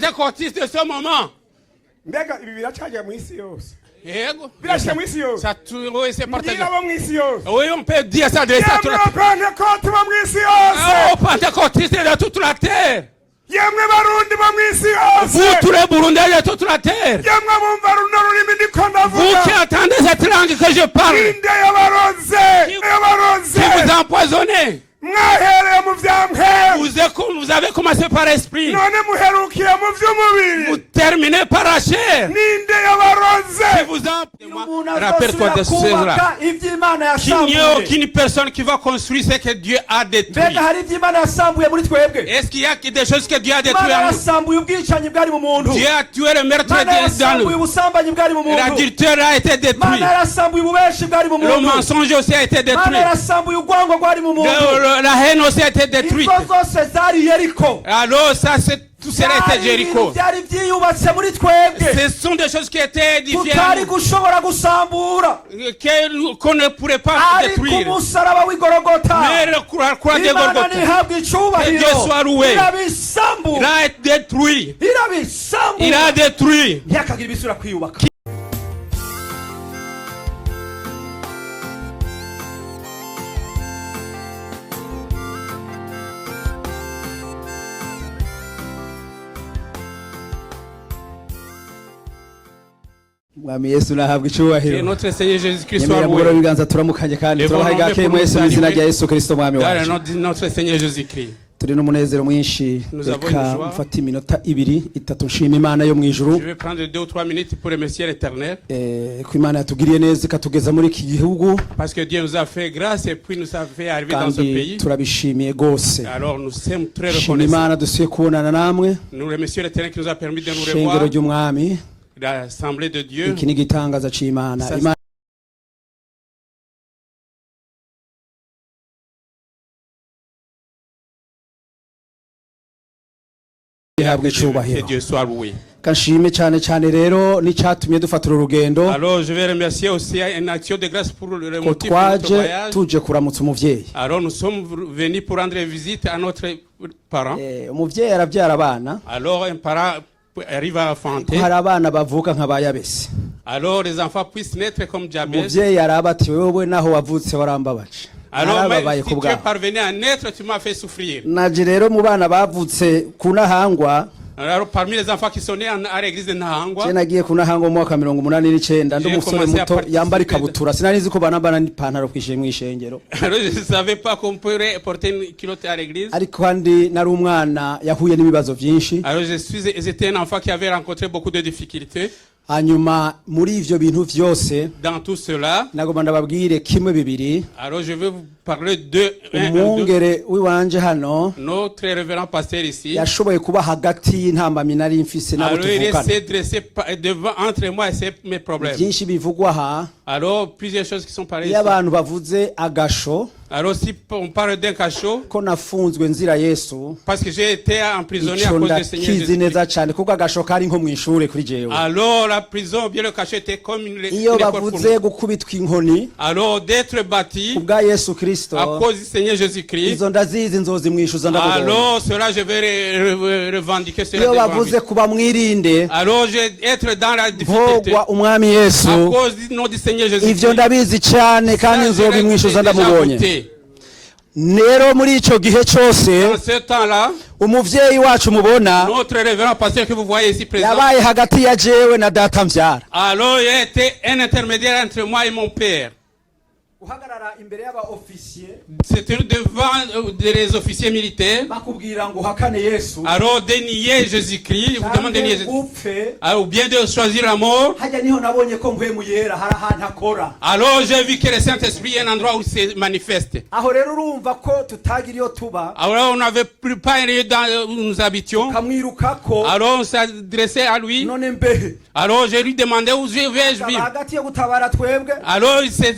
Pentecôtistes de ce moment. Mbega ibi biracajya mu isi yose? Yego. Birashika mu isi yose. Ça, oui, c'est partagé. Mbwira abo mu isi yose. Oui, on peut dire ça de ça. Yemwe abapentekote bo mu isi yose. Aux pentecôtistes de toute la terre. Yemwe barundi bo mu isi yose. Vous, tous les Burundais de toute la terre. Yemwe bumva runo rurimi ndiko Vous ndavuga. qui entendez cette langue que je parle, Inde y'abaroze y'abaroze. qui vous empoisonnez. Mwahereye mu vya mpwemu. Vous avez commencé par l'esprit. None muherukiye mu vy'umubiri. Vous terminez par la chair. Ninde y'abaroze? Qui vous Umuntu Rappelle-toi de azosubira cela. kubaka iby'Imana Qu'il n'y ait yasambuye. aucune personne qui va construire ce que Dieu a détruit. Mbega hari iby'Imana yasambuye muri twebwe? Est-ce qu'il y a des choses que Dieu a détruites Imana en nous? yasambuye ubwicanyi bwari mu muntu. Dieu a tué le meurtre Imana dans yasambuye nous. ubusambanyi bwari mu muntu. L'adultère a été détruit. Imana yarasambuye ububeshi bwari mu Le muntu. mensonge aussi a été Imana détruit. yarasambuye urwango rwari mu muntu. La haine aussi a été détruite. Ingo zose zari Yeriko. Alors ça, c'est, tout cela était Byari ibintu Jéricho. byari byiyubatse muri twebwe Ce sont des choses qui étaient édifiées en tutari nous, gushobora gusambura, qu'on ne pourrait pas ariko détruire. Umusaraba w'Igorogota, Mais le croix de Imana Golgotha, ntihabwa icubahiro, Que Dieu soit loué. irabisambura. Il a été détruit. Il Irabisambura. A détruit. Ntihakagira ibisubira kwiyubaka. Mwami Yesu nahabwa icyubahiro. Que notre Seigneur Jésus-Christ soit Nyemera mugoroba loué. ibiganza turamukanye kandi Levons turabaha nos mains igakeye pour mwese nous mu izina saluer. rya Yesu Kristo mwami Dans le wacu. nom de notre Seigneur Jésus-Christ. Turi n'umunezero mwinshi. Nous avons Reka une joie. mfate iminota ibiri itatu nshima Imana yo mu ijuru, Je vais prendre 2 ou 3 minutes pour remercier l'Éternel. Eh, ko Imana yatugiriye neza ikatugeza muri iki gihugu. Parce que Dieu nous a fait grâce et puis nous a fait arriver dans ce Kandi pays. turabishimiye rwose. Alors nous sommes très Shima reconnaissants. Imana dusuye kubonana namwe. Nous remercions l'Éternel qui nous a permis de nous Shengero revoir. ry'umwami. L'Assemblée de Dieu. Iki ni igitangaza c'Imana. Imana ihabwe Que icubahiro. Dieu soit loué. Kanshime cyane cyane rero n'icyatumye dufata uru rugendo, Alors je vais remercier aussi une action de grâce pour le ko motif de notre twaje voyage. tuje kuramutsa umuvyeyi. Alors nous sommes venus pour rendre visite à notre parent. Eh, umuvyeyi arabyara abana. Alors un parent arrive à Ko enfanter. hari abana bavuka nka ba Yabesi. Alors les enfants puissent naître comme Jabez. Umuvyeyi araba ati wewe naho wavutse warambabaje, Alors même narababaye si ku tu es bwawe. parvenu à naître, tu m'as fait souffrir. Naje rero mu bana bavutse ku Ntahangwa. Alors parmi les enfants qui sont nés à l'église de Nahangwa, Je nagiye ku Ntahangwa mu mwaka 89 ndi J'ai umusore commencé à muto participer yambara ikabutura, sinari nzi ko banambara n'ipantaro kwishe mw'ishengero. Alors je ne savais pas qu'on pourrait porter une culotte à l'église. Ariko kandi nari umwana yahuye n'ibibazo byinshi. Alors j'étais un enfant qui avait rencontré beaucoup de difficultés. Hanyuma muri ivyo bintu vyose, Dans tout cela, nagomba ndababwire kimwe bibiri. Alors je vais vous parler de un, un, deux. Umwungere w'iwanje hano Notre révérend pasteur ici. yashoboye kuba hagati y'intambamyi nari mfise n'abo Alors il tuvukana. s'est dressé devant, entre moi et mes problèmes. Byinshi bivugwa aha, Alors plusieurs choses qui sont parlées iyo ici. abantu bavuze agasho, Alors si on parle d'un cachot, ko nafunzwe nzira Yesu, parce que j'ai été emprisonné à ico cause du Seigneur ndakizi Jésus-Christ. neza cyane kuko agasho kari nko mu ishure kuri jewe. Alors la prison, bien le cachot était comme Iyo une école pour bavuze nous. gukubitwa inkoni Alors d'être bâti kubwa Yesu Kristo, à cause du Seigneur Jésus-Christ, izo ndazizi nzozimwishuza ndamubonye. Alors cela je vais revendiquer cela Iyo devant bavuze lui. kuba mwirinde, Alors je vais être dans la difficulté mpogwa umwami Yesu, à cause du nom du Seigneur ivyo Jésus-Christ. ndabizi cyane kandi Ça, je l'ai nzobimwishuza déjà ndamubonye. goûté. Rero muri ico gihe cyose, Dans ce temps-là, umuvyeyi wacu mubona notre révérend pasteur que vous voyez ici présent, yabaye hagati ya jewe na data mvyara. Alors il a été un intermédiaire entre moi et mon père. Guhagarara imbere y'aba ofisiye, C'était devant les officiers militaires. Bakubwira ngo uhakane Yesu Alors dénier Jésus-Christ, vous demande de nier canke Jésus. Upfe. Alors, ou bien de choisir la mort. Hajya niho nabonye ko Mpwemu Yera hari ahantu akora. Alors j'ai vu que le Saint-Esprit est un endroit où il se manifeste. Aho rero urumva ko tutagira iyo tuba. Alors on n'avait plus pas un lieu dans où nous habitions. Kamwirukako. Alors on s'adressait à lui. None mbehe? Alors je lui demandais où je vais je Akaba vivre. Hagati yo gutabara twebwe, Alors il s'est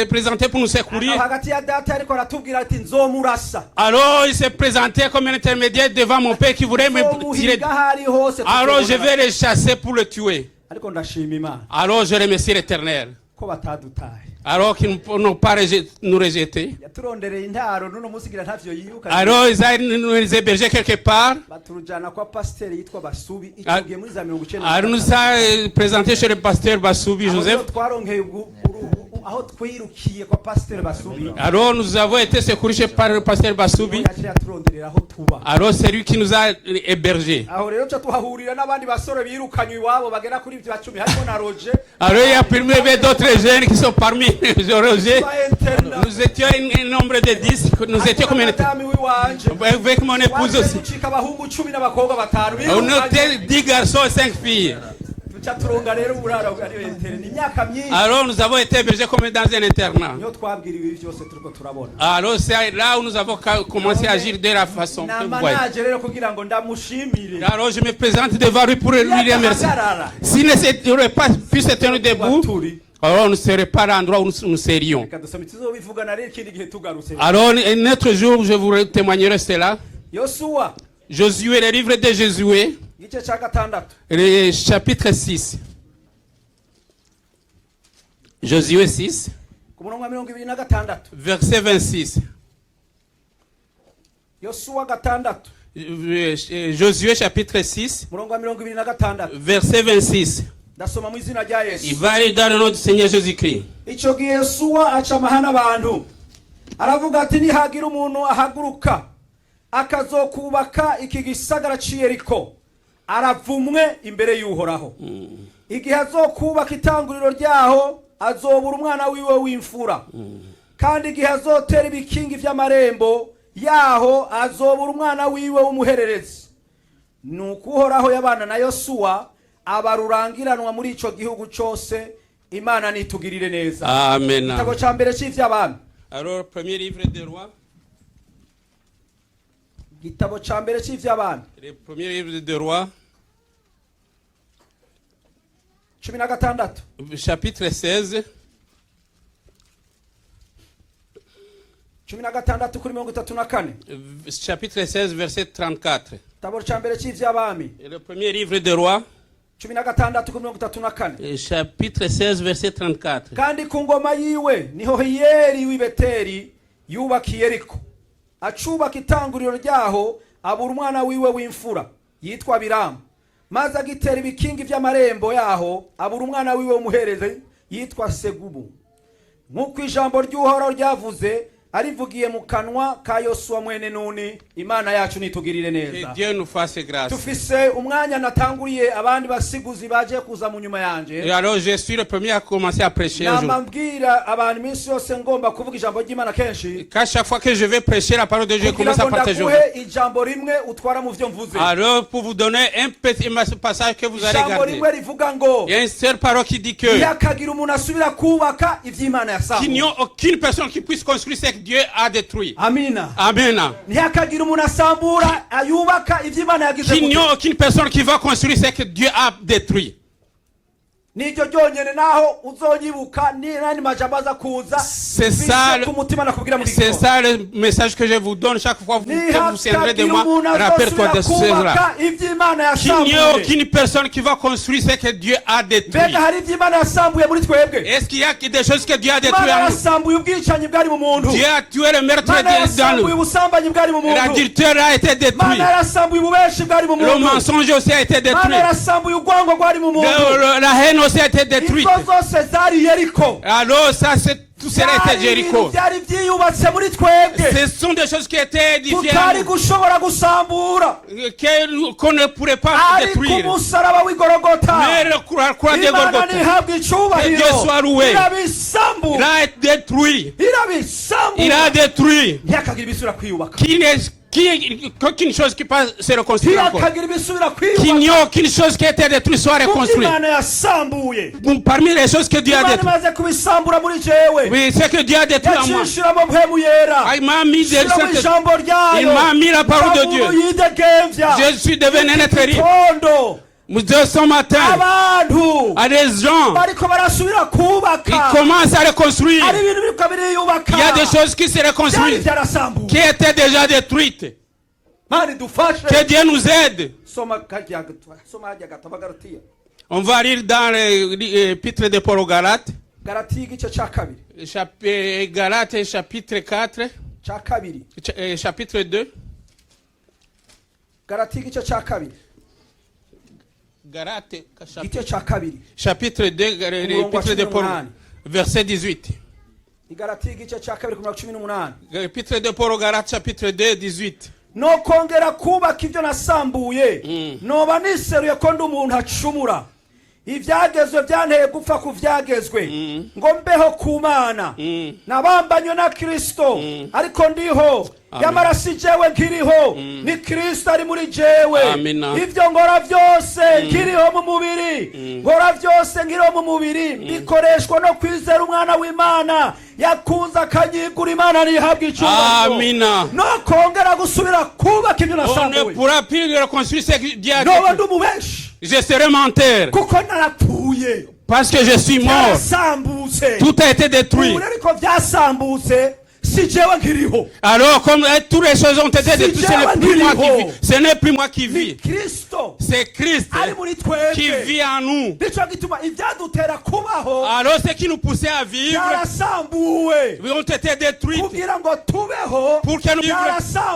présenté pour nous secourir. akaba hagati ya data ariko aratubwira ati nzomurasa. Alors il s'est présenté comme un intermédiaire devant mon père qui voulait me tirer. Nzomuhiga aho ari hose. Alors je vais le chasser pour le tuer. Ariko ndashima Imana Alors je remercie l'Éternel ko batadutaye. Alors qu'ils n'ont pas nous rejetés. Yaturondereye intaro n'uno munsi ngira ntavyo yibuka. Alors ils ont nous hébergés quelque part. Baturujana kwa pasiteri yitwa Basubi icyo Ah. gihe muri za 90. Alors nous a présenté chez le pasteur Basubi Aho Joseph. niho twaronkeye aho twirukiye kwa pasiteri Basubi. Alors nous avons été secourus chez par le pasteur Basubi. Yaciye aturonderera aho tuba. Alors c'est lui qui nous a hébergés. Aho rero ca tuhahurira n'abandi basore birukanywe iwabo bagera kuri ibyo 10, harimo na Roger. Alors il y a parmi d'autres jeunes qui sont parmi Roger. Ba internat. Nous étions un nombre de 10. Nous étions combien de Madame wiwanje. Avec mon épouse aussi. Ducika abahungu 10 n'abakobwa batanu On birukanywe. était 10 garçons et 5 filles. Duca turonga rero uburaro ariyo internat imyaka myinshi. Alors nous avons été hébergés comme dans un internat. Niho twabwiriwe ibi byose turiko turabona. Alors c'est là où nous avons commencé à agir de la façon que vous voyez. Nama naje rero kugira ngo ndamushimire. Alors je me présente devant lui pour lui remercier. Ahagarara. S'il ne s'était pas pu se tenir debout, Turi. Alors on ne serait pas à l'endroit où nous serions. Reka dusome tuzobivugana rero ikindi gihe tugarutse. Alors un autre jour, je vous témoignerai cela. Yosuwa. Josué, le livre de Josué, Igice cya gatandatu. Le chapitre 6. Josué 6, Ku murongo wa 26. Verset 26. Yosuwa 6. Josué chapitre 6, Murongo wa 26. Verset 26. Ndasoma mu izina rya Il Yesu. Va aller dans le nom du Seigneur Jésus-Christ. Icyo gihe Yosuwa aca amahana abantu aravuga ati nihagira umuntu ahaguruka akazokubaka iki gisagara c'i Yeriko aravumwe imbere y'Uhoraho. Igihe azokubaka itanguriro ryaho azobura umwana wiwe w'imfura, kandi igihe azotera ibikingi vy'amarembo yaho azobura umwana wiwe w'umuhererezi. Nuko Uhoraho yabana na Yosuwa aba rurangiranwa muri ico gihugu cose. Imana nitugirire neza. Amen. Igitabo ca mbere c'ivy'abami. Alors, premier livre des rois, Igitabo ca mbere c'ivy'abami. Le premier livre des rois, 16. Chapitre 16, 16 kuri 34. Chapitre 16, verset 34. Igitabo ca mbere c'ivy'abami. Et le premier livre des rois, 16 kuri 34. Chapitre 16, verset 34. Kandi ku ngoma yiwe niho Hiyeri w'i Beteli yubakiye Yeriko. Acubaka itanguriro ryaho abura umwana wiwe w'imfura yitwa Biramu, maze agitera ibikingi vy'amarembo yaho abura umwana wiwe w'umuherezi yitwa Segubu, nk'uko ijambo ry'Uhoraho ryavuze arivugiye mu kanwa ka Yosuwa mwene Nuni. Imana yacu nitugirire Que neza. Dieu nous fasse grâce. Tufise umwanya natanguriye abandi basiguzi baje kuza mu nyuma yanje. Et alors, je suis le premier à commencer à prêcher Nama aujourd'hui. mbwira abantu iminsi yose ngomba kuvuga ijambo ry'Imana kenshi Qu'à chaque fois que je vais prêcher la parole de Dieu, je kugira commence à ngo partager. ndaguhe ijambo rimwe utwara mu vyo mvuze. Alors, pour vous donner un petit passage que vous allez Ijambo garder. rimwe rivuga ngo Il y a une seule parole qui dit que ntihakagira umuntu asubira kubaka ivy'Imana qu'il n'y yasambuye. a aucune personne qui puisse construire ce que Dieu a détruit. Amina. Amen. Ntihakagira umuntu asambura ayubaka ivy'Imana yagize Qu'il n'y gute. a aucune personne qui va construire ce que Dieu a détruit. Niryo ryonyene naho uzonyibuka n'andi majambo aza kuza C'est ça ku mutima nakubwira muri C'est ça le message que je vous donne chaque fois que vous tiendrez de ntihakagira moi. umuntu Rappelle-toi azosubira de cela. kubaka ivy'Imana Qu'il n'y ait yasambuye. aucune personne qui va construire ce que Dieu a détruit. Mbega hari ivy'Imana yasambuye muri twebwe? Est-ce qu'il y a des choses que Dieu a détruites Imana en nous? yasambuye ubwicanyi bwari mu muntu. Dieu a tué le meurtre Imana dans yasambuye nous. ubusambanyi bwari mu muntu. L'adultère a été détruit. Imana yarasambuye ububeshi bwari mu Le muntu. mensonge aussi a été Imana détruit. yarasambuye urwango rwari mu muntu. La haine aussi a été détruite. Izo zose zari Yeriko. Alors ça, c'est, tout cela était Byari ibintu Jéricho. byari byiyubatse muri twebwe Ce sont des choses qui étaient édifiées en tutari nous, gushobora gusambura, qu'on ne pourrait pas ariko détruire. umusaraba w'Igorogota, Mais le croix de Imana Golgotha, ntihabwa icubahiro, Que Dieu soit loué. irabisambura. Il a été détruit. Il Irabisambura. a détruit. Ntihakagira ibisubira kwiyubaka. Qu'il n'y ait qu'aucune chose qui passe se reconstruire encore. Ntihakagira ibisubira Qu'il n'y kwiyubaka ait aucune chose qui a été détruite soit kuko reconstruite. Imana yasambuye. Parmi les choses que Dieu a Imana détruites. imaze kubisambura muri jewe, Oui, ce que Dieu a détruit en moi. yacishiramo mpwemu yera, Ah, il m'a mis des shiramo ijambo ryayo. Il m'a mis la parole de Dieu. Umuntu yidegemvya. Je suis devenu un être libre. Gitondo Nous disons ce matin abantu à des gens bariko barasubira qui kubaka, commencent à reconstruire. hari ibintu biriko biriyubaka Il y a des choses qui se byari reconstruisent, byarasambuwe. qui étaient déjà détruites. Mana idufashe. Que Dieu nous aide. Soma karya soma harya gatabo Abagalatiya. On va lire dans l'épître de Paul aux Galates, Galatiya igice cya kabiri. Galates chapitre 4, Cya kabiri. Chapitre 2. Galatiya igice cya kabiri. Galates Igice cya kabiri. chapitre 2, Umurongo wa l'épître de Paul, 18. verset 18. Igalatiya igice cya kabiri ku mirongo 18. L'épître de Paul aux Galates, chapitre 2, 18. Nokongera kubaka ibyo nasambuye, noba niseruye ko ndi umuntu acumura. Ibyagezwe byanteye gupfa ku byagezwe, ngo mbeho ku Mana. Nabambanywe na Kristo, ariko ndiho, yamara si jewe nkiriho, ni Kristo ari muri jewe. Amina. Ibyo nkora byose nkiriho mu mubiri, nkora byose nkiriho mu mubiri, bikoreshwa no kwizera Umwana w'Imana yakunze akanyigura. Imana ntihabwe icyubahiro. Amina. No kongera gusubira kubaka ibyo On ne nasambuye, pourra plus reconstruire ce que Dieu a noba détruit. ndi umubeshi. Je serai menteur Kuko narapfuye. parce que je suis mort. Byarasambutse. Tout a été détruit. Ubu ariko byasambutse, si jewe nkiriho. Alors, comme toutes les choses ont été détruites, ce n'est plus moi qui vis. Ce n'est plus moi qui Ni vis. Kristo C'est Christ ari muri qui twebwe. vit en nous. Nicyo gituma ibyadutera kubaho Alors, ce qui nous poussait à vivre byarasambuwe. ont été détruites. Kugira ngo tubeho Pour que nous vivre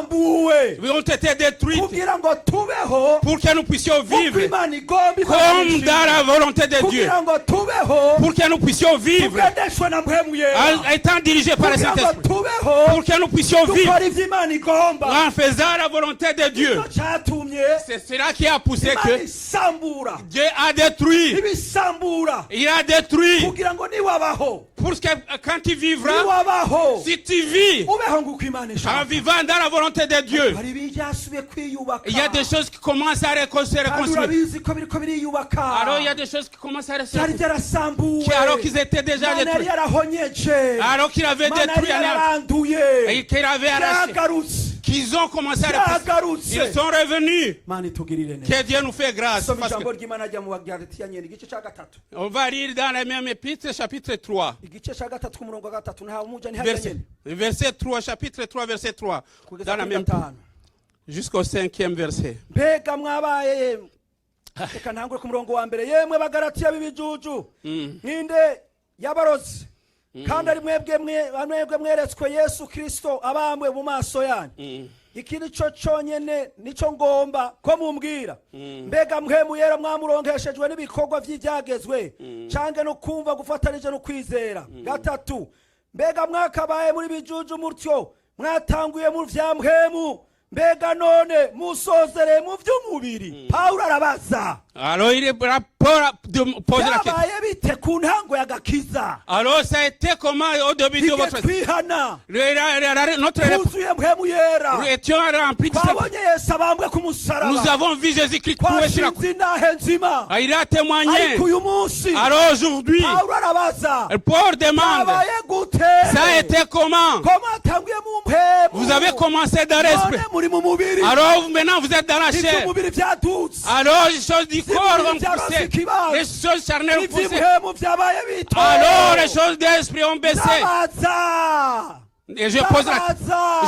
byarasambuwe. ont été détruites. Kugira ngo tubeho Pour que nous puissions uko vivre Imana igomba, Imana comme ishimwe. dans la volonté de Dieu. Kugira ngo tubeho Pour que nous puissions vivre tugendeshwe na Mpwemu Yera. en étant dirigés par le Kugira ngo Saint-Esprit. tubeho Pour que nous puissions vivre dukora ibyo Imana igomba. en faisant la volonté de Dieu. Nicyo cyatumye C'est cela qui a poussé Imana que isambura. Dieu a détruit. Ibisambura Il a détruit. kugira ngo niwabaho, Pour que quand tu vivras, niwabaho, si tu vis ubeho nguko Imana en ishaka. vivant dans la volonté de Dieu, Hari ibyasubiye kwiyubaka. il y a des choses qui commencent à se Kandi reconstruire. urabizi ko biriko biriyubaka. Alors il y a des choses qui commencent à se Byari reconstruire. byarasambuwe. Alors qu'ils étaient déjà Imana yari détruits. yarahonyeje. Alors qu'il avait Imana yari détruit un arbre yararanduye. et qu'il avait arraché. Byagarutse. Qu'ils ont commencé à repousser. Byagarutse. Ils sont revenus. Mana itugirire neza. Que Dieu nous fait grâce. Soma Parce ijambo que ry'Imana rya mu Bagalatiya nyene igice cya gatatu. on va lire dans la même épître, chapitre 3. Igice cya gatatu ku murongo wa gatatu, ntawe umuja ntihajya Verset, nyene. verset 3, chapitre 3, verset 3. Kugeza Dans la kuri même, gatanu. jusqu'au cinquième verset. Mbega mwabaye, reka ntangure ku murongo wa mbere. Yemwe Bagalatiya b'ibijuju, ninde yabarozi kandi ari mwebwe mwebwe mweretswe Yesu Kristo abambwe mu maso yanyu? Iki nico cyonyene nico ngomba ko mumbwira: mbega Mpwemu Yera mwamuronkeshejwe n'ibikorwa vy'ibyagezwe, cange no kumva gufatanije no kwizera? Gatatu, mbega mwakabaye muri bijuju mutyo? Mwatanguye mu vya mpwemu, mbega none musozereye mu vy'umubiri? Pawulo arabaza. Alors il est rapport de pose la question. Byabaye bite ku ntango y'agakiza? Alors ça a été comment au début de Igihe votre twihana, notre réponse. twuzuye Mpwemu Yera, Nous étions remplis de cette- twabonye Yesu abambwe ku musaraba, Nous avons vu Jésus-Christ cloué sur la croix. twashinze intahe nzima. Ah, il a témoigné. Ariko uyu munsi Alors aujourd'hui, Pawulo arabaza: Paul demande, byabaye gute? Ça a été comment? Ko mwatanguye mu mpwemu, Vous avez commencé dans l'esprit. none muri mu mubiri. Alors maintenant vous êtes dans la chair. Iby'umubiri byadutse. Alors les choses du corps ont poussé. Les choses charnelles ont poussé. Iby'impwemu byabaye bito. Alors les choses d'esprit ont baissé. Ndabaza. Et Ndabaza.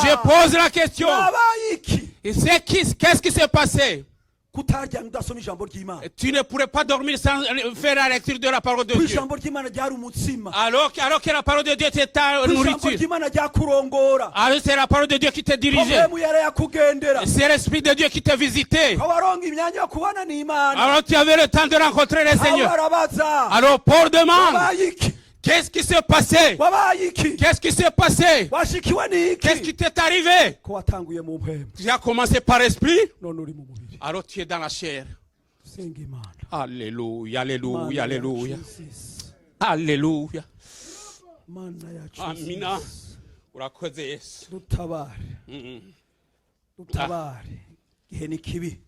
je pose la question. Byabaye iki? Et qu'est-ce qui s'est passé? Kutaryama udasoma ijambo ry'Imana. Tu ne pourrais pas dormir sans faire la lecture de la parole de Ko Dieu. ijambo ry'Imana ryari umutsima. Alors que la parole de Dieu était ta Ko ijambo nourriture. ry'Imana ryakurongora. Alors c'est la parole de Dieu qui te Ko dirigeait. Mpwemu Yera yakugendera. C'est l'Esprit de Dieu qui te visitait. Ko waronga imyanya yo kubana n'Imana. Alors tu avais le temps de rencontrer le Pawulo Seigneur. arabaza: Alors Paul demande, wabaye iki? qu'est-ce qui s'est passé? Wabaye iki? Qu'est-ce qui s'est passé? Washikiwe n'iki? Qu'est-ce qui t'est arrivé? Ko watanguye mu mpwemu, Tu as commencé par l'esprit, none uri mu mubiri. Alors tu es dans la chair. Senga Imana. Alléluia, alléluia, Mana alléluia. yacu Yesu. Alléluia. Mana yacu Amina. Yesu. Urakoze Yesu. Dutabare. Dutabare, igihe ni kibi.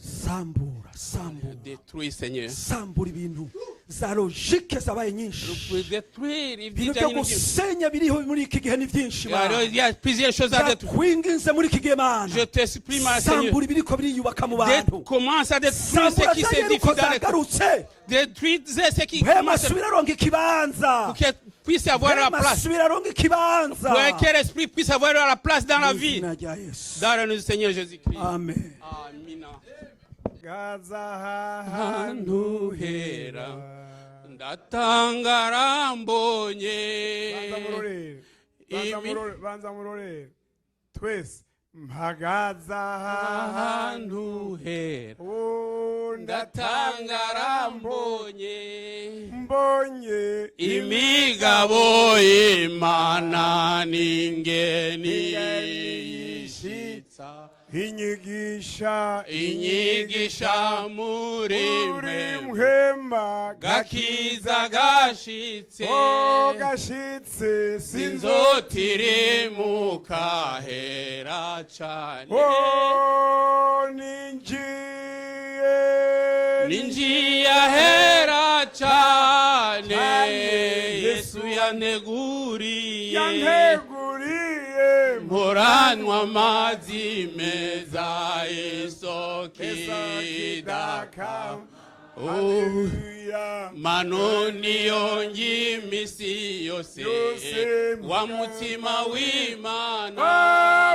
Sambura, sambura. Détruis, Seigneur. Sambura ibintu za logique zabaye nyinshi. Détruire Ibintu byo gusenya biriho muri iki gihe ni byinshi. Alors, Mana, il y a plusieurs choses à détruire. ndakwinginze muri iki gihe, Mana, Je te supplie, ma Seigneur. sambura ibiriko biriyubaka mu bantu. Commence à détruire ce Sambura qui za s'édifie Yeriko dans les zagarutse. Détruisez ce qui Mpwemu commence asubire aronga ikibanza. pour qu'il puisse avoir la Mpwemu place. asubire aronga ikibanza. Pour que l'esprit puisse avoir la place dans la Mu vie. izina rya Yesu. Dans le nom du Seigneur Jésus-Christ. Amen. Amina. Gaza Ahantu hera. Ndatangara mbonye Banza murorere, banza murore, banza murorere twese. Mpagaze ahantu ahantu hera. Oh, Ndatangara mbonye mbonye imigabo y'Imana n'ingeni yishitsa inyigisha inyigisha muri muri mwe mpema gakiza gashitse. Oh, gashitse. Sinzotirimuka hera cane. Oh, ninjiye. Ninjiye ahera cane. Cane. Yesu yanteguriye. Yanteguriye. Mporanywa amazi meza, isoko idakama. Haleluya. Mano niyo ngimisi yose. Yose. Wa mutima w'Imana.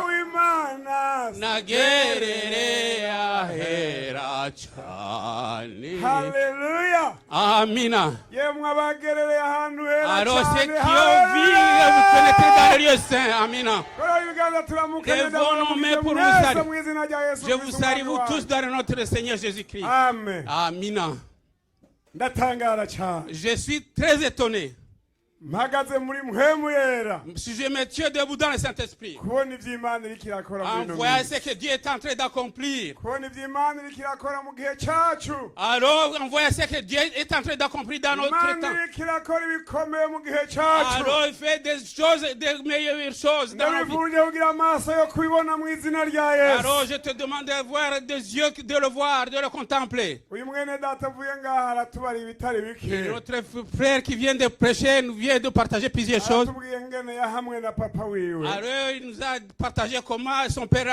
Oh, Imana. Nagerere ahera cane. Haleluya. Amina. Yemwe abagerereye ahantu hera Alors ceux cyane. qui ont vu, vous pénétrez dans le lieu saint. Amina. Kora ibiganza turamukanye. Levons nos mains pour vous mwese saluer. mu izina rya Yesu Je vous Kristo, salue vous Umwami tous wacu. dans notre Seigneur Jésus-Christ. Amen. Amina. Ndatangara cyane. Je suis très étonné. Mpagaze muri mpwemu yera. Si je me tiens debout dans le Saint-Esprit, Kubona ibyo Imana iriko irakora muri en ino voyant minsi. ce que Dieu est en train d'accomplir, Kubona ibyo Imana iriko irakora mu gihe cyacu. alors en voyant ce que Dieu est en train d'accomplir dans notre Imana temps, iriko irakora ibikomeye mu gihe cyacu. alors il fait des choses, des meilleures choses dans nos vies. Ndabivuje kugira amaso yo kubibona mu izina rya Yesu. Alors je te demande d'avoir des yeux, de le voir, de le contempler. Uyu mwene data avuye ngaha aratubara ibitari bike. Notre frère qui vient de prêcher nous vient de partager plusieurs choses. Aratubwiye ngene yahamwe na papa wiwe. Alors il nous a partagé comment son père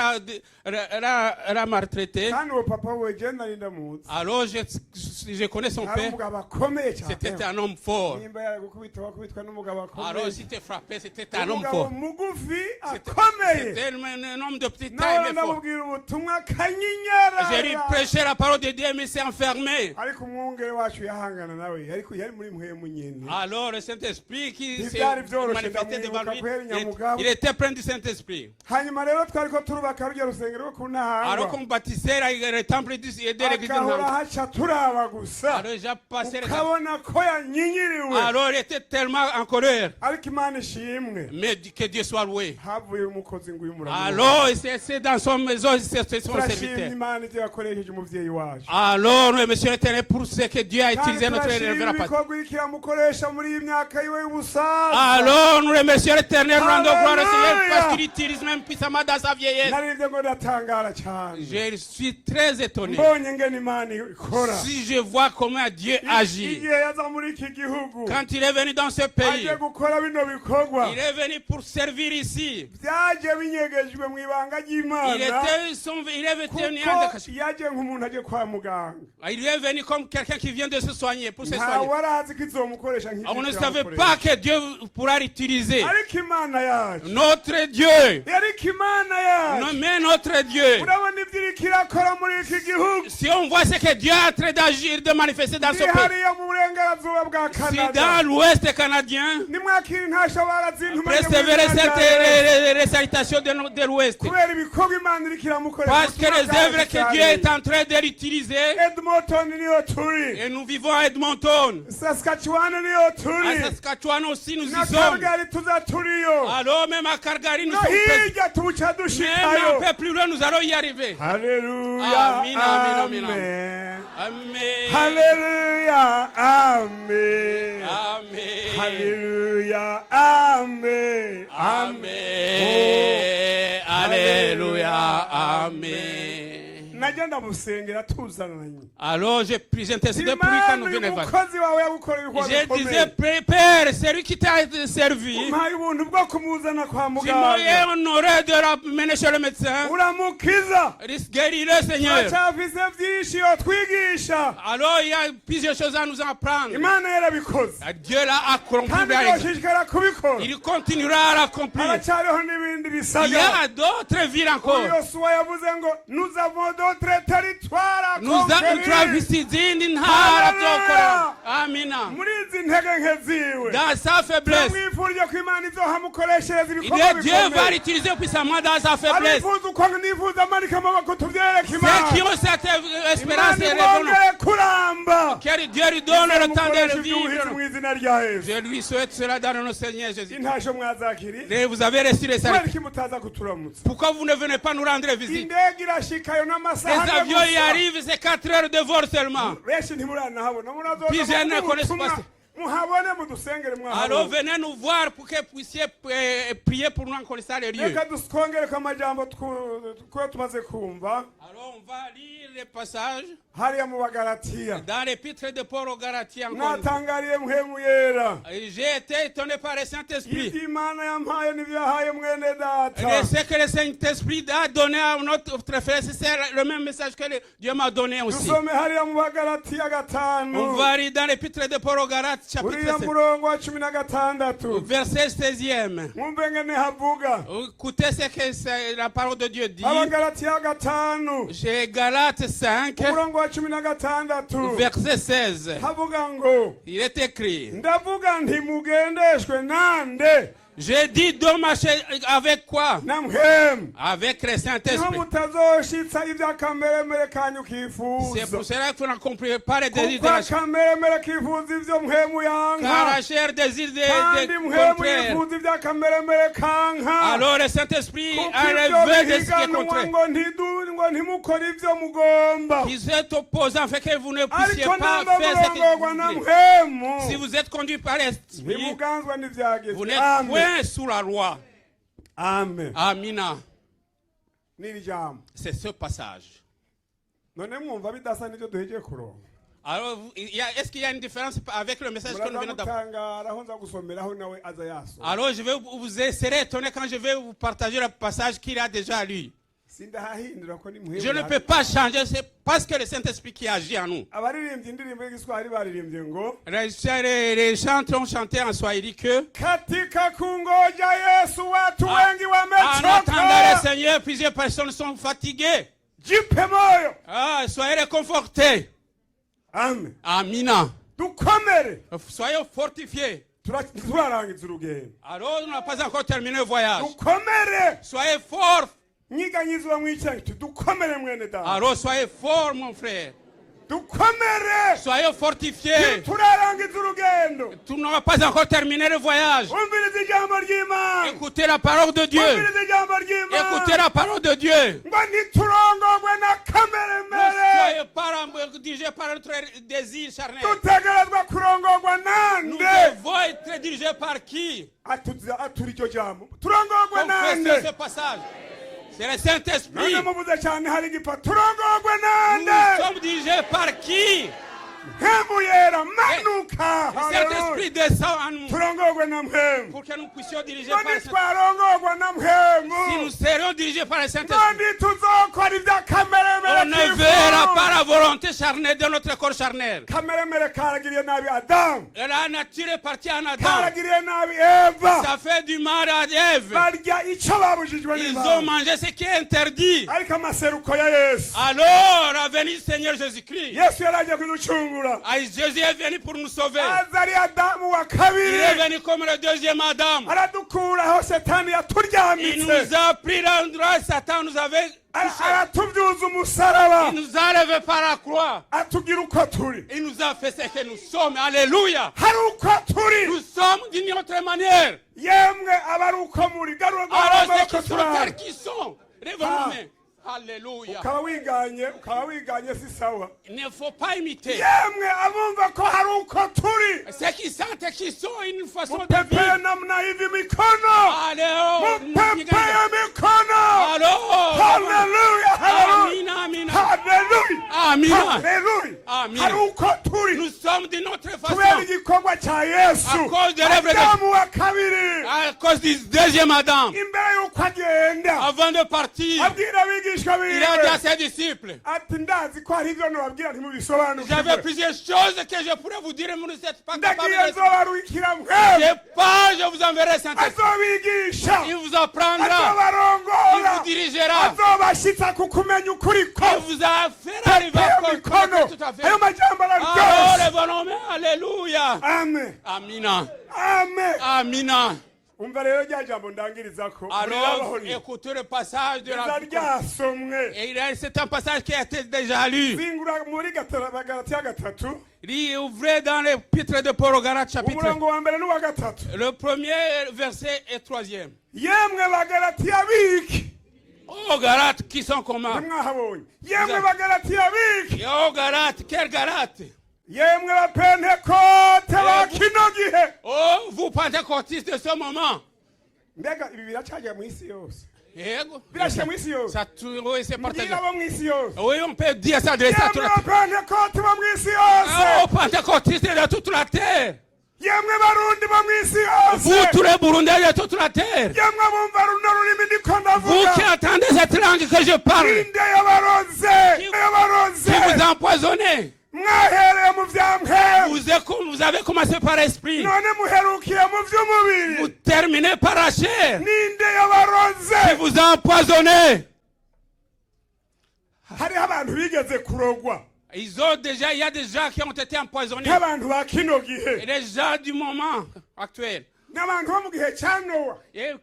l'a maltraité. Kandi uwo papa wiwe je nari ndamuzi. Alors je connais son Ari père. umugabo akomeye cyane. C'était un homme fort. Nimba yaragukubita wakubitwa n'umugabo Alors akomeye. si tu frappé, c'était un homme Umugabo fort. mugufi akomeye. C'était un homme de petite taille, Nawe mais fort. ndamubwira ubutumwa akanyinyara. J'ai lui prêché la parole de Dieu, mais s'est enfermé. Ariko umwungere wacu yahangana nawe ariko yari muri mpwemu nyene. Alors le Saint-Esprit qui s'est Ntibyari byoroshye, manifesté devant ndamwibuka lui, guhera Nyamugabo. il était plein du Saint-Esprit. Hanyuma rero twariko turubaka rujya rusengero rwo ku Alors Ntahangwa. qu'on bâtissait le temple de l'église de Agahora Ntahangwa. haca turaba gusa. Alors j'ai passé le Ukabona ko yanyinyiriwe. Alors il était tellement en colère. Ariko Imana ishimwe. Mais que Dieu soit loué. Havuye umukozi ngo uyu muramu. Alors c'est dans son maison, c'est son Turashimye serviteur. Imana ibyo yakoresheje umuvyeyi wacu. Alors, monsieur l'Éternel, pour ce que Dieu a Kandi utilisé notre turashima révérend pasteur. ibikorwa iriko iramukoresha muri iyi myaka yiwe y'ubusaza. Alors, nous remercions l'Éternel, nous rendons gloire au Seigneur Alléluia. parce qu'il utilise même puissamment dans sa vieillesse. Narivye ngo ndatangara cyane. Je suis très étonné. Mbonye ngene Imana ikora. Si je vois comment Dieu agit, Igihe yaza muri iki gihugu quand il est venu dans ce pays, aje gukora bino bikorwa il est venu pour servir ici. byaje binyegejwe mu ibanga Il ry'Imana. était son, il est venu en Kuko cachette. yaje nk'umuntu aje kwa muganga. Il est venu comme quelqu'un qui vient de se soigner, pour se Ntawe soigner. arazi ko izomukoresha nk'ibyo On ne savait iramukoresha. pas que Dieu pourra l'utiliser. Ariko Imana yacu, Notre Dieu, ariko Imana yacu, non, mais notre Dieu, urabona ibyo iriko irakora muri iki gihugu. si on voit ce que Dieu est en train d'agir, de manifester dans ce Ni pays, hariya mu burengerazuba bwa si Kanada dans l'ouest canadien, nimwakira intasho barazintumanye mu persévérer izina cette rya Yesu. les salutations de l'ouest. Kubera ibikorwa Imana iriko iramukoresha. Parce que les œuvres que Dieu est en train de l'utiliser, Edmonton niyo turi. Et nous vivons à Edmonton, Saskatchewan niyo à turi. Saskatchewan aussi, nous Na y sommes. Calgary tuza turiyo. Alors même à Calgary, nous No sommes présents. hirya tuca Même un dushikayo. peu plus loin, nous allons y arriver. Haleluya. Amina, amina, amina. Amen. Amen. Haleluya. Amen. Amen. Haleluya. Amen. Amen. Alléluia. Amen. Najya ndamusengera tuzananye. Alors j'ai pris, j'intercédais pour lui quand Imana nous venons. umukozi wawe yagukoreye ibikorwa Je disais, bikomeye. Père, c'est lui qui t'a servi. Umpaye ubuntu bwo kumuzana kwa Tu m'as muganga. honoré de l'amener chez le médecin. Uramukiza. Guéris-le, Seigneur. Turacyafise byinshi yotwigisha. Alors il y a plusieurs choses à nous apprendre. Imana yarabikoze. Dieu l'a accompli. Kandi izoshishikara kubikora. Il continuera à l'accomplir. Haracyariho n'ibindi Il y bisagara. a d'autres villes encore. Yosuwa yavuze ngo nous avons d'autres D'autres territoires à Nous avons conquérir. Turafise izindi ntara Hallelujah. zokora. Amina. Muri izi ntege nke ziwe, Dans sa faiblesse, turamwifurije ko Imana izohamukoreshereza il ibikorwa est Dieu va bikomeye. l'utiliser puissamment dans sa faiblesse. Abifuza uko nifuza, amanika amaboko tubyereke Ceux qui Imana. ont cette espérance Imana et raison, imwongere kuramba. que Dieu lui donne le temps de Izamukoresha iby'ubuhizi vivre. mu izina rya Yesu. Je lui souhaite cela dans le nom du Seigneur Jésus. Intasho mwazakiri. Et vous avez reçu les Kubera saluts. iki mutaza kuturamutsa? Pourquoi vous ne venez pas nous rendre visite? Indege irashikayo Les n'amasaha ane avions y gusa. arrivent, c'est 4 heures de vol seulement. Benshi ntimuranahabona, murazoza Puis ne muvuge connaissent ubutumwa, pas. muhabone mudusengere Alors mwahabone. venez nous voir pour que vous puissiez prier pour nous en connaissant les lieux. Reka twongereko amajambo kuyo tumaze kumva. Alors on va lire les passages Hariya mu Bagalatiya. Dans l'épître de Paul aux Galatiens, encore une fois. Natangariye Mpwemu Yera. Et j'ai été étonné par le Saint-Esprit. Ibyo Imana yampaye n'ibyo yahaye mwene data. Et ce que le Saint-Esprit a donné à notre frère, c'est le même message que Dieu m'a donné aussi. Dusome hariya mu Bagalatiya 5. On va lire dans l'épître de Paul aux Galates, chapitre Uriya 7, murongo wa 16. Verset 16e. Mwumve ngene havuga. Écoutez ce que la parole de Dieu dit. Abagalatiya 5. Chez Galates 5, Umurongo wa 16. Verset 16. Havuga ngo: Il est écrit: Ndavuga nti mugendeshwe nande? J'ai dit de marcher avec quoi? Na Mpwemu. Avec le Niho Saint-Esprit. Mutazoshitsa iby'akameremere kanyu C'est kifuza. pour cela que vous n'accomplissez pas les désirs de Kuko la chair. akameremere kifuza ivyo Mpwemu Car yanka, la chair désire des kandi Mpwemu contraires. yifuza iby'akameremere kanka. Alors le Saint-Esprit Kuko a ivyo rêvé de ce qui est bihiganwa contraire. ngo ngo ntimukore ivyo mugomba. Qui s'est opposé afin que vous ne puissiez Ariko pas namba faire ce que murongorwa vous na voulez. Mpwemu, Si vous êtes conduit par l'Esprit, ntimuganzwa n'ivyagezwe. vous n'êtes Amen. point sous la loi. Amen. Amina. N'iri jambo, C'est ce passage. None mwumva bidasa n'ivyo duhejeje kuronka? Alors, est-ce qu'il y a une différence avec le message que nous Muraza venons d'avoir? gutangara aho nza gusomeraho nawe aza yasoma. Alors, je vais vous serez étonné quand je vais vous partager le passage qu'il a déjà lu. Sindahahindura ko ni Mpwemu. Je ne peux pas changer, c'est parce que le Saint-Esprit qui agit en nous. Abaririmbyi indirimbo y'igiswahili baririmbye ngo: Les chantres ont chanté en swahili que Katika kungoja Yesu watu wengi en attendant le wamechoka. Seigneur, plusieurs personnes sont fatiguées. Jipe moyo. Ah, soyez réconfortés. Amen. Amina. Dukomere. Soyez fortifiés. Turarangiza urugendo. Alors, on n'a pas encore terminé le voyage. Dukomere. Soyez forts. Nyiganyizwa mwicaye tuti dukomere mwene data. Alors, soyez forts, mon frère. Dukomere. Soyez fortifiés. Turarangiza urugendo. Tu n'auras pas encore terminé le voyage. Umviriza ijambo ry'Imana. Écoutez la parole de Dieu. Umviriza ijambo ry'Imana. Écoutez la parole de Dieu. Ngo ntiturongorwe na Ne kameremere. soyez pas dirigés par notre désir charnel. Dutegerezwa kurongorwa Nous nande? devons être dirigés par qui? Atura iryo jambo, turongorwe Confessez nande? ce passage. C'est le Saint-Esprit. None muvuze cyane hari igipfa, turongorwe Nous nande? sommes dirigés par qui? Mpwemu Yera manuka. Le Saint-Esprit descend en nous Turongorwe na Mpwemu. Pour que nous puissions diriger Ngo par le Saint-Esprit. ntitwarongorwa na Mpwemu, Si nous serions dirigés par le ngo Saint-Esprit, ntituzokora iby'akameremere on ne verra pas la volonté charnelle de notre corps charnel. Kameremere karagiriye nabi Adamu. Et la nature est partie en Adam. Karagiriye nabi Eva. Ça fait du mal à Ève. Barya icyo babujijwe Ils ont n'Imana. Mangé ce qui est interdit. Ariko amaseruko ya Yesu, Alors, la venue du Seigneur Jésus-Christ. Yesu yaragiye kuducungura. Ah, Jésus est venu pour nous sauver. Aza ari Adamu wa Il kabiri. Est venu comme le deuxième Adam. Aradukura aho Satani Il yaturyamitse. Nous a pris l'endroit où Satan nous avait couché. Aratubyuza umusaraba. Il nous a levé par la croix. Atugira uko turi. Il nous a fait ce que nous sommes. Alléluia. Hari uko turi. Nous sommes d'une autre manière. Yemwe aba ari uko muri garura Alors, ceux amaboko qui sont turabe. tels qu'ils sont, lève Ah. nos mains. Alléluia. Ukaba wiganye, ukaba wiganye si sawa. Il ne faut pas imiter. Yemwe abumva ko hari uko turi, Ceux qui sentent qu'ils sont une façon de mupepeye vivre. Namna hivi mikono. Allez, Mupepeye mikono. Alors, Haleluya, haleluya. Amina, amina. Haleluya. Amina. Haleluya. Amen. Hari uko turi Nous sommes d'une autre kubera façon. Igikorwa cya Yesu. À cause de l'œuvre de- Adamu wa kabiri. À cause du deuxième Adam. Imbere y'uko agenda Avant de partir, abwira abigishwa il a dit à biwe ses disciples, ati ndazi ko hari ibyo nababwira j'avais ntimubisobanukirwe. Plusieurs choses que je pourrais vous dire, mais vous n'êtes pas capable Ndagiye de. nzobarungikira Mpwemu. Je pars, je vous enverrai Saint-Esprit. Azobigisha. Il vous apprendra, il Azobarongora. Vous dirigera, Azobashitsa ku kumenya ukuri il kose. Vous a fait arriver à Ayo mikono tout à fait. ayo majambo Alors, araryoshe. lève nos mains, alléluia. Amen. Amina. Amen. Amina. Umva rero rya jambo ndangirizako. Alors, écoutez le passage de la. Riza ryasomwe. Et c'est un passage qui a été déjà lu. Zingura muri Bagalatiya gatatu. Ouvrez dans l'épître de Paul aux Galates, chapitre. Umurongo wa mbere n'uwa gatatu. Le premier verset et troisième. Yemwe Bagalatiya biki. Oh Galates, qui sont comment? Ntimwahabonye? Yemwe Bagalatiya biki. Oh Galates, quel Galates? Yemwe Bapentekote ba kino gihe. Oh, vous pentecôtistes de ce moment. Mbega ibi biracajya mu isi yose? Yego. Birashika mu isi yose. Ça, oui, c'est partagé. Mbwira bo mu isi yose. Oui, on peut dire ça, adresser à toute Yemwe la terre. Bapentekote bo mu isi yose. Oh, pentecôtistes de toute la terre. Yemwe Barundi bo mu isi yose. Vous, tous les Burundais de toute la terre. Yemwe bumva runo rurimi ndiko Vous ndavuga. Qui entendez cette langue que je parle, Inde yabaroze yabaroze. Qui vous a empoisonné. Mwahereye mu vya Mpwemu. Vous avez commencé par l'esprit. None muherukiye mu vy'umubiri. Vous terminez par la chair. Ninde yabaroze? Qui vous a empoisonné. Hariho abantu bigeze kurogwa. Ils ont déjà, il y a des gens qui ont été empoisonnés. Nk'abantu ba kino gihe. Et les gens du moment actuel. N'abantu bo mu gihe cya Nowa. Et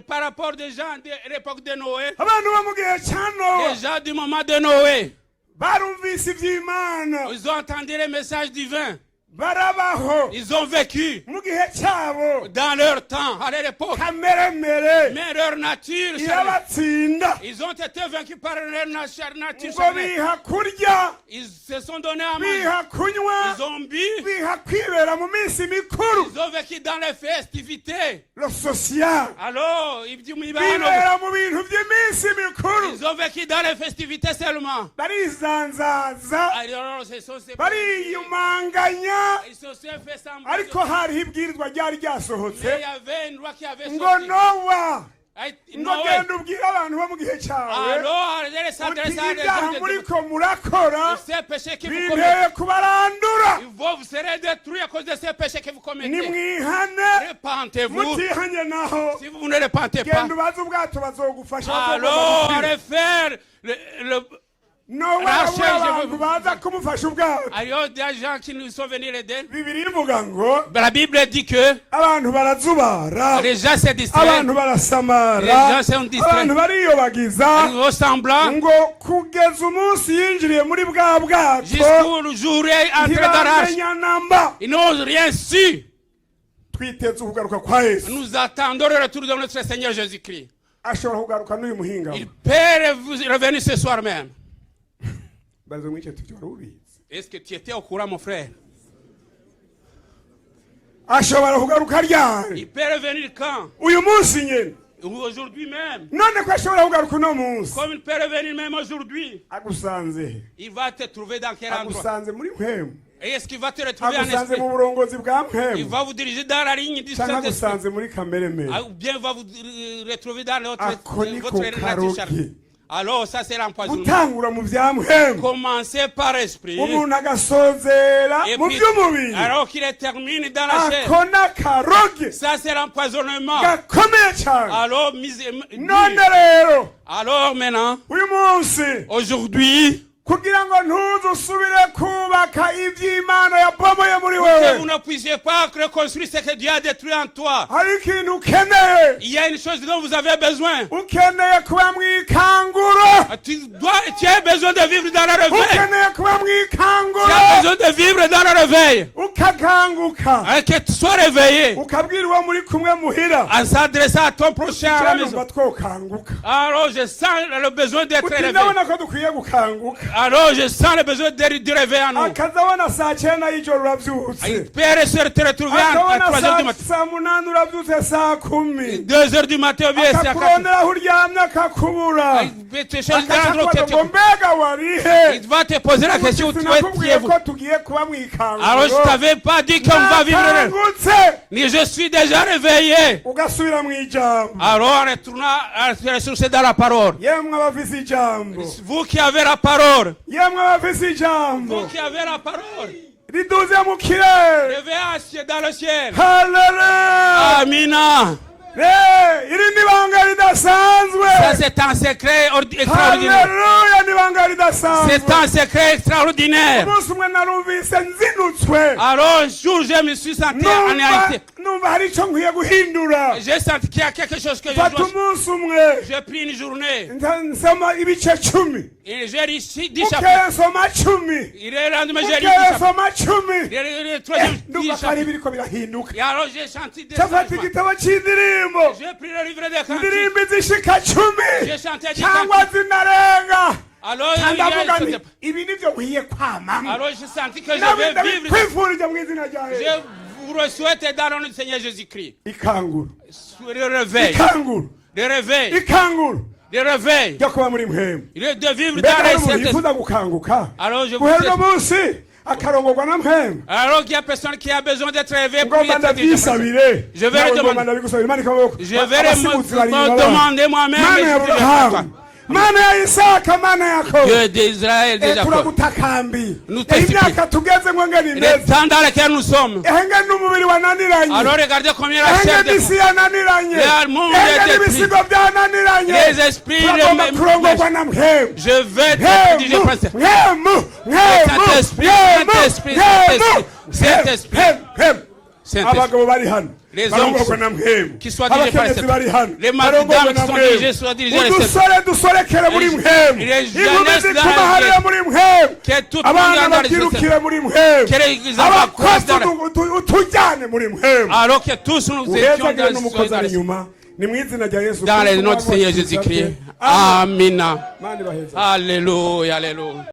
par rapport des gens de l'époque de Noé, Abantu bo mu gihe cya Nowa les gens du moment de Noé, barumvise iby'Imana. Ils ont entendu les messages divins. Barabaho. Ils ont vécu Mu gihe cyabo dans leur temps, à leur époque. Kameremere Mais leur nature, irabatsinda. Ils ont été vaincus par leur nature Ngo charnelle. Biha kurya. Ils se sont donnés à manger. Biha kunywa. Ils ont bu. Biha kwibera mu minsi mikuru. Ils ont vécu dans les festivités. Le social. Alors, ils disent, Bibera mu bintu by'iminsi mikuru. ils ont vécu dans les festivités seulement. Barizanzaza. Alors, ce sont ces Bariyumanganya. Ils se sont fait semblant. Ariko hariho ibwirizwa ryari ryasohotse. Mais il y avait une loi qui avait Ngo sorti. Nowa Ay, ngo Noé. genda ubwire abantu bo mu gihe cyawe Alors, allez uti s'adresser à des ibyaha gens de muriko murakora ces péchés que vous commettez. binteye kubarandura. Vous serez détruits à cause de ces péchés que vous commettez. Nimwihane. Repentez-vous. Mutihanye naho Si vous ne repentez pas, genda ubaze ubwato bazogufasha. Alors allez faire le Nowa Rachel, arabura je abantu baza kumufasha ubwato. Alors, des gens qui nous sont venus l'aider. Bibiliya ivuga ngo La Bible dit que abantu barazubara. Les gens se distraient. Abantu barasamara. Les gens sont distraits. Abantu bariyobagiza. Ressemblant Ngo kugeza umunsi yinjiriye muri bwa bwato jusqu'au jour où est entré dans l'arche. ntibamenya namba. Ils n'ont rien su. Twiteze ukugaruka kwa Yesu. Nous attendons le retour de notre Seigneur Jésus-Christ. Ashobora kugaruka n'uyu muhinga. Il peut vous revenir ce soir même. Baze mwice tujya wari ubizi. Est-ce que tu étais au courant, mon frère? Ashobora kugaruka ryari? Il peut revenir quand? Uyu munsi nyine. Ou aujourd'hui même. None ko ashobora kugaruka uno munsi Comme il peut revenir même aujourd'hui. Agusanze he? Il va te trouver dans quel endroit? Agusanze muri Mpwemu? Et est-ce qu'il va te retrouver en Agusanze esprit? Mu burongozi bwa Il Mpwemu va vous diriger dans la ligne du cyangwa Saint-Esprit. agusanze muri kamere mere? Ah, ou bien il va vous retrouver dans Ako niko votre nature karoge. charnelle. Alors ça, c'est l'empoisonnement. Gutangura mu bya Mpwemu Commencez par esprit. umuntu agasozera Et mu puis, by'umubiri alors qu'il est terminé dans la chair. ako n'akaroge Ça, c'est l'empoisonnement. Gakomeye cyane. Alors, None rero alors maintenant, uyu munsi aujourd'hui, kugira ngo ntuze usubire kubaka iby'Imana yabomoye muri que wewe vous ne puissiez pas reconstruire ce que Dieu a détruit en toi. Hari ikintu ukeneye. Il y a une chose dont vous avez besoin. Ukeneye kuba mu ikanguro. Tu as besoin de vivre dans le réveil. Ukeneye kuba mu ikanguro. Tu as besoin de vivre dans le réveil. Ukakanguka. Hein, que tu sois réveillé. Ukabwira uwo muri kumwe muhira. En s'adressant à ton prochain à la maison. Numva twokanguka. Alors je sens le besoin d'être Uti réveillé. ndabona ko dukwiye gukanguka. Alors je sens le besoin du réveil en nous. Akaza abona saa cyenda y'ijoro urabyutse. Père et soeur, te retrouver à Akabona 3 heures saa du matin. Saa munani urabyutse saa kumi. 2 heures du matin, ou bien c'est à 4 Akakurondera aho uryamye akakubura. Te chercher l'endroit où tu Akacakubaza ngo étais. Mbega warihe? Il va te poser la question où tu Sinakubwiye étais. ko tugiye kuba mu Alors je ikanguro? t'avais pas dit qu'on va vivre le réveil. Nakangutse. Mais je suis déjà réveillé. Ugasubira mu ijambo. Alors retournons à la source dans la parole. Yemwe abafise ijambo, Vous qui avez la parole, yemwe abafise ijambo vous qui avez la parole, riduze mu kirere. réveillez dans le ciel. Haleluya. Amina. Eh, iri ni ibanga ridasanzwe. Ça, c'est un secret extraordinaire. Haleluya, ni ibanga ridasanzwe. C'est un secret extraordinaire. Umunsi umwe narumvise nzinutswe. Alors, un jour, je me suis senti en Numva réalité. Numva hari icyo nkwiye guhindura. J'ai senti qu'il y a quelque chose que je Mfata dois. umunsi umwe, J'ai pris une journée nsoma ibice 10. et j'ai lu 10 chapitres. Bukeye nsoma 10. Il est lendemain, j'ai lu 10 Bukeye chapitres. nsoma 10. Le troisième, 10 Ndumva ko hari chapitres. ibiriko birahinduka. Et alors, j'ai chanté des Cafata changements. igitabo cy'indirimbo, J'ai pris le livre des cantiques. indirimbo zishika 10 J'ai chanté 10 cyangwa cantiques. zinarenga. Alors, il y Ndavuga a- nti ibi nibyo nkwiye kwamamo. Alors j'ai senti que je Nawe vais vivre. ndabikwifurije mu izina rya Yesu. Je vous le souhaite dans le nom du Seigneur Jésus-Christ. Ikanguro, Le réveil. ikanguro, Le réveil. ikanguro Le réveil. ryo kuba muri mpwemu. Le de vivre Mbega dans hari les umuntu Saint-Esprit. yifuza gukanguka Alors je vous guhera uno munsi akarongorwa na mpwemu? Alors qu'il y a personne qui a besoin d'être réveillé pour Ngomba être dirigé par le ndabyisabire. Je vais Nawe le ngomba demander. ndabigusabira imanika amaboko. Je vais Abasimuzi bari me inyuma babo. demander moi-même. Mana Et ya je dirai Aburahamu, toi. Mana ya Isaka, Mana ya Yakobo, Dieu d'Israël, de Eh, Jacob. turagutakambiye. Nous te Eh, imyaka tugezemo ngene Le imeze, temps dans lequel nous sommes. ehenge n'umubiri wananiranye, Alors regardez combien la ehenge chair de n'isi yananiranye, Le monde ehenge est détruit. n'ibisigo byananiranye, Les esprits, turagomba les- kurongorwa na mpwemu. Je vais te diriger Mpwemu, par le mpwemu, mpwemu, Saint-Esprit, mpwemu, Saint-Esprit, mpwemu, Saint-Esprit, mpwemu, mpwemu. Saint-Esprit. Abagabo bari hano Les barongorwa hommes na mpwemu, qui soient dirigés par le abakenyezi bari hano Les barongorwa dames na qui sont mpwemu. dirigées soient dirigées par le Udusore dusorekere muri mpwemu, Les inkumi jeunesses zituma dans la hariya muri mpwemu, Que tout le monde abana dans les babyirukire muri mpwemu, Que les enfants abakozi croissent dans la- utujyane muri mpwemu. Alors que tous nous étions Uhezagire dans, n'umukozi dans, ari inyuma ni mu izina rya Yesu dans les Kristo noms du Seigneur Jésus-Christ. Amen. Amina. Mana ibaheze. Alléluia, alléluia.